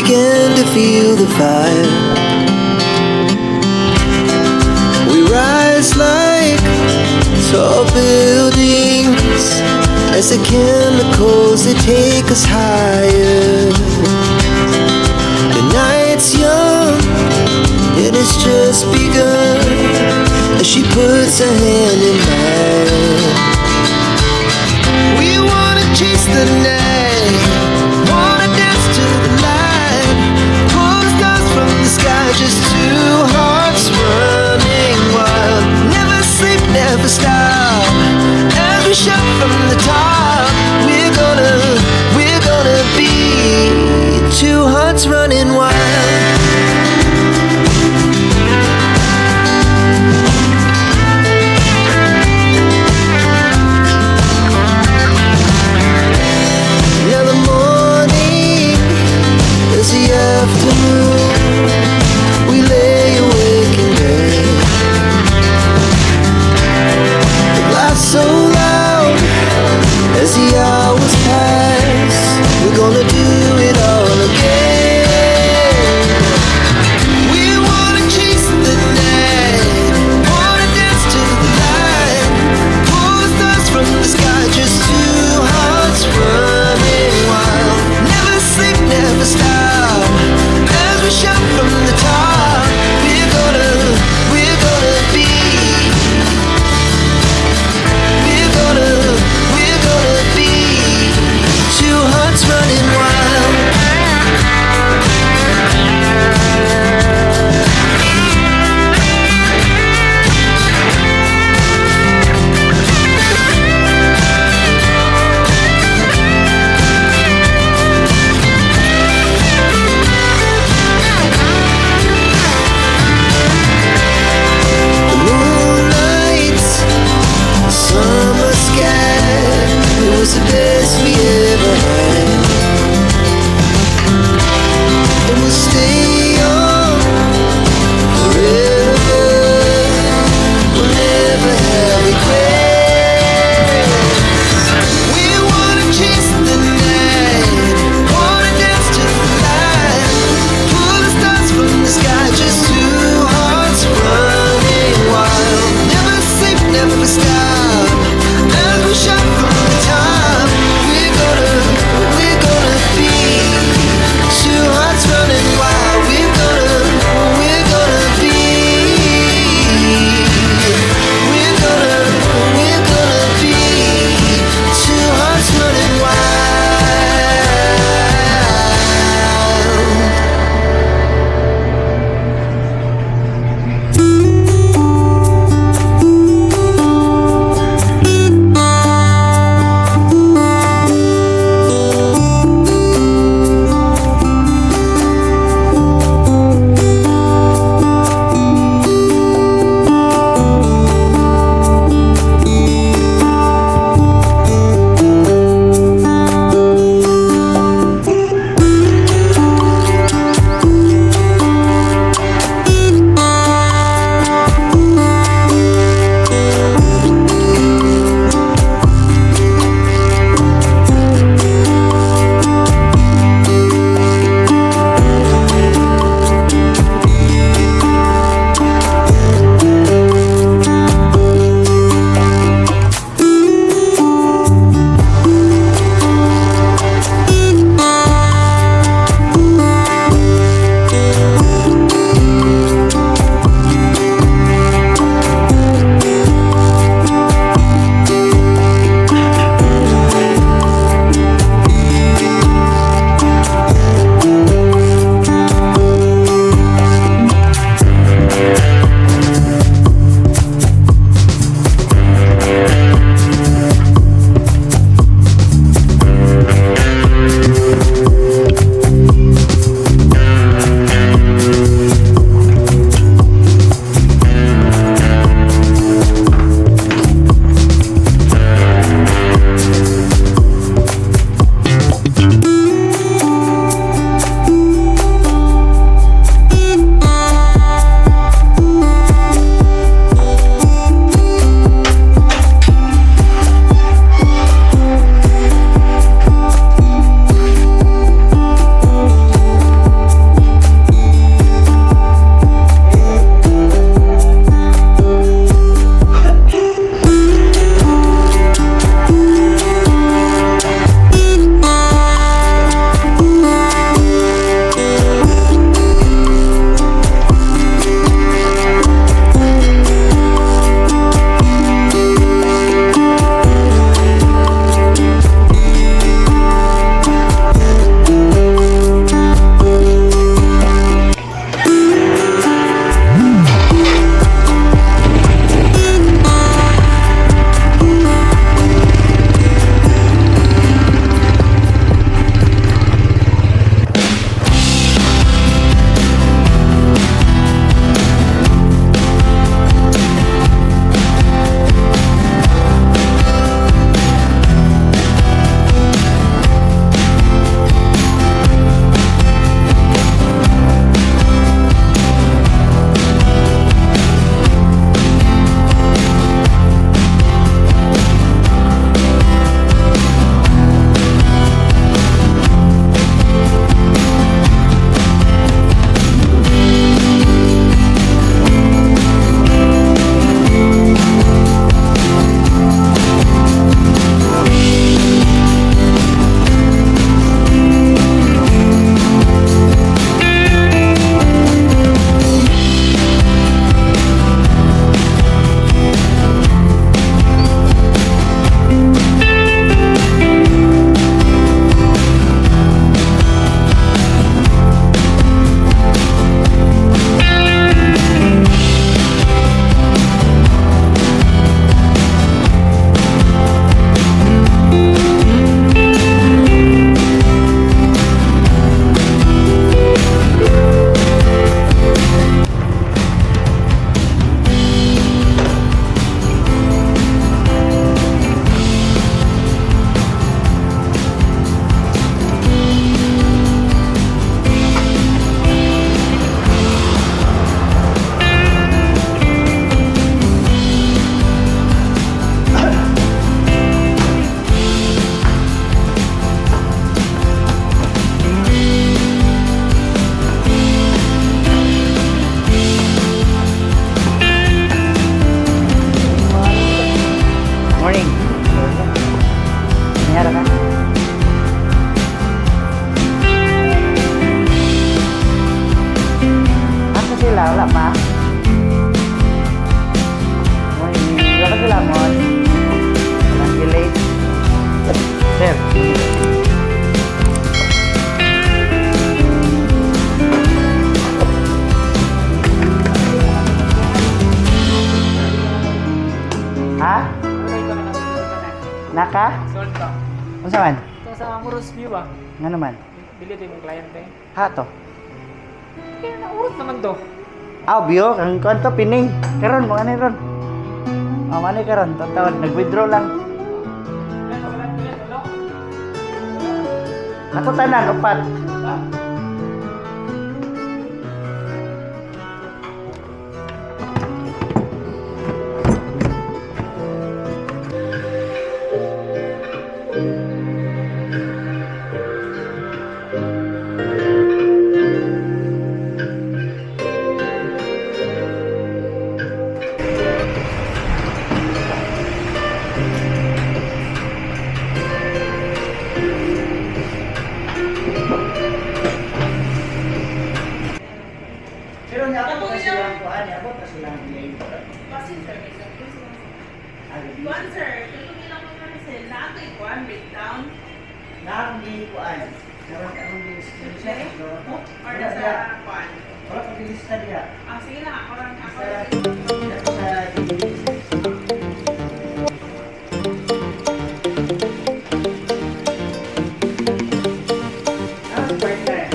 Began to feel the fire. We rise like tall buildings as the chemicals, they take us higher. The night's young and it's just begun as she puts her hand in mine. We wanna chase the night, wanna dance to the light, pull the stars from the sky, just two hearts running wild. Never sleep, never stop. As we shout from the top, we're gonna be two hearts running wild. View ba? Nga naman. Dili ito yung kliyente. Ha to. Kaya naurot naman to. Aw, biyo, kang kwanto pining. Karon mo ani ron. Oh, ani karon, tawad nag-withdraw lang. Ato tanan upat. Pero niabot na sila ang kuan, niabot na sila ang delay. Basin sir, kay sa Kuan sir, katong ilang mga kasi naatoy kuan breakdown Naang di kuan. Karon anong di screenshot no? or nasa kuan. Wala pa lista diha. Ah, sige lang, ako lang ako. Sa sa Ah, partner.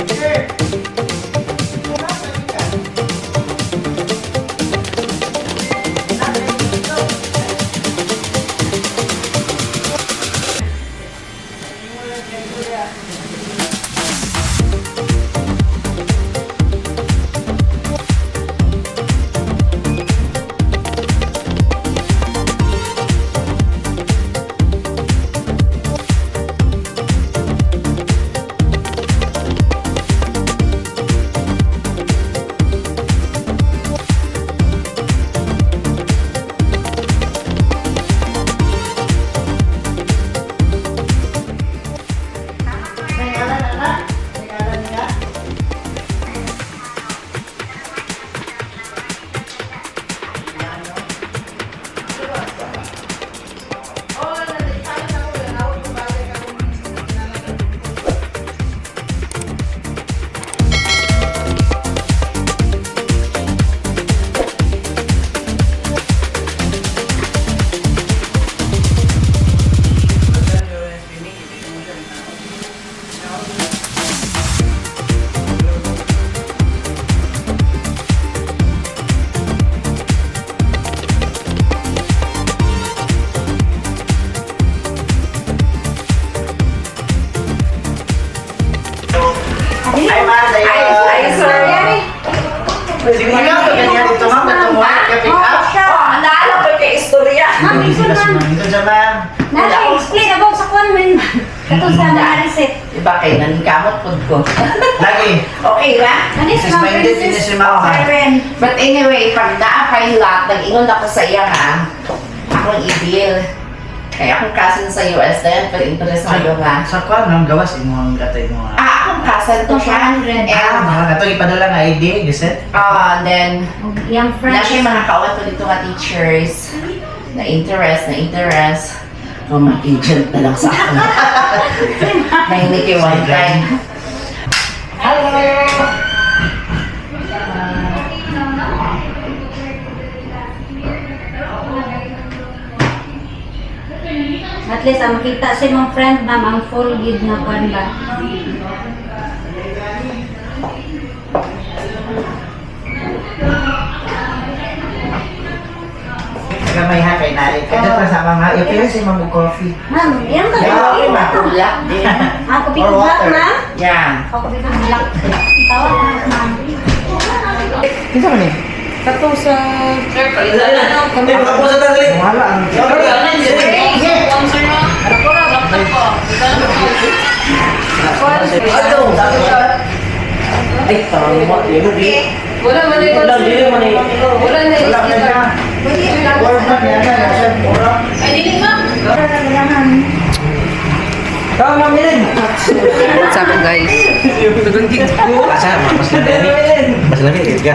Sir! May ngalan, anak? May ngalan niya? Ay, ma, sa'yo. Ay, sir. Sige nga, ganyan dito, ma'am. Katong white ka pick up. Oh, naalala ko kay istorya. Ma'am, ikaw ma'am. Ito siya, ma'am. Nasa explain about sa kwan man. Kato sa na-reset. Iba kay naningkamot pud ko. Lagi. Okay ra? Ano This si is Ma'am my Princess this is ma'am, ha? Siren. But anyway, pag naa pay lot, nag-ingon ako sa iya nga, akong i-deal. Kaya akong cousin sa US na yan, pero interesado nga. Sa kwan, ma'am, gawas imong gatay mo. Ah, akong cousin to siya. 200. Ah, And, mga katong ipadala nga ID, giset. ah, then, Yang na friends. siya yung mga kauban ko dito nga teachers na interest, na interest. Kung mag-agent na lang sa akin. Nahinig yung one time. Hello! At least ang makita si mong friend ma'am ang full gid na kwan ba. Gamay ha, kay nari. Kaya pa sa mga, ipila si ma'am og coffee. Ma'am, yan ka. Yeah, okay, ma'am. Black din. Ah, kopi Or ko black water. ma'am. Yeah. Ako kopi ko black. Tawag na ma'am. Kinsa man ni? Kato sa Ay, makapusa ta dali. Wala ang. Ay, tama. Wala man ay Wala man eh. Wala na Wala man na. Wala man yan na. Wala. Ay dili ma'am. Tama, Ma'am Helen. What's up, guys? Asa, mas lami. Mas lami ka.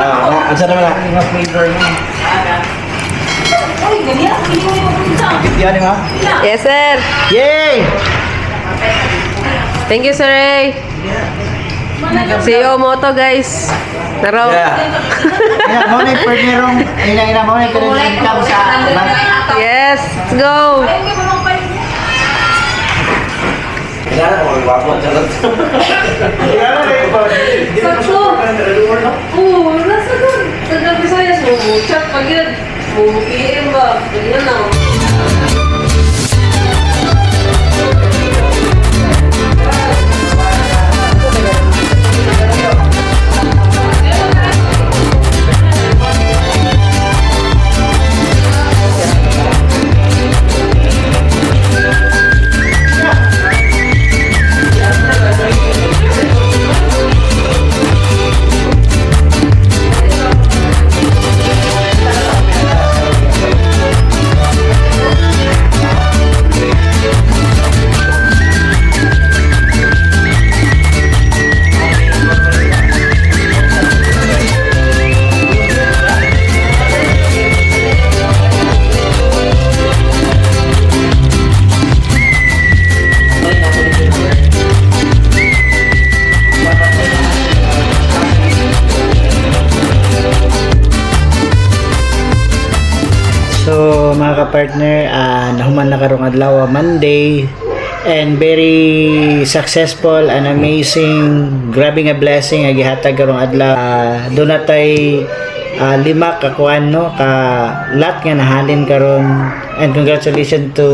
Ah, asa naman na? Mga flavor niya. Ay, ganyan. Hindi mo yung punta. Yan ma. Yes, sir. Yay! Thank you, Sir Ray. CEO mo to, guys. Naro. Ina mo na partnerong ina ina mo na current income sa bank. Yes, let's go. Sakto. Oo, nasa doon. Sa gabi sa'yo, chat pag yun. PM ba? Ganyan lang. So mga ka-partner, nahuman na karong adlaw, Monday, and very successful and amazing, grabe nga blessing nga gihatag karong adlaw. Doon natay lima ka kuan, no, ka lot nga nahalin karon, and congratulations to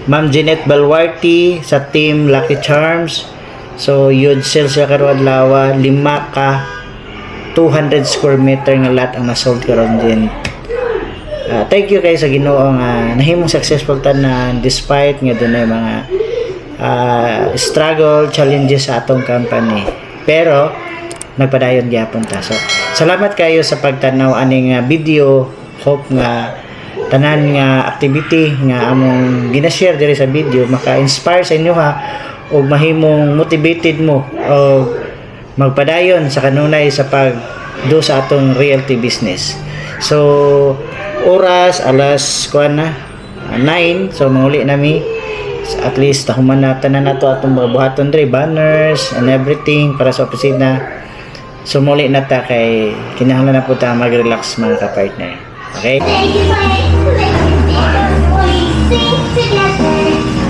Ma'am Jeanette Baluarte sa team Lucky Charms. So yun sales siya karong adlaw, lima ka 200 square meter nga lot ang nasold karon din. Thank you kay sa Ginoo nga nahimong successful tanan despite nga dunay mga struggle, challenges sa atong company. Pero nagpadayon gyapon ta. So salamat kayo sa pagtanaw aning video. Hope nga tanan nga activity nga among gina-share diri sa video maka-inspire sa inyo ha, ug mahimong motivated mo o magpadayon sa kanunay sa pag do sa atong realty business. So oras alas kuan na 9, so manguli nami. At least tahuman na tanan nato atong mga buhaton diri, banners and everything para sa opisina. So muli na ta kay kinahanglan na po ta mag-relax, mga ka-partner. Okay? Thank you for We sing together.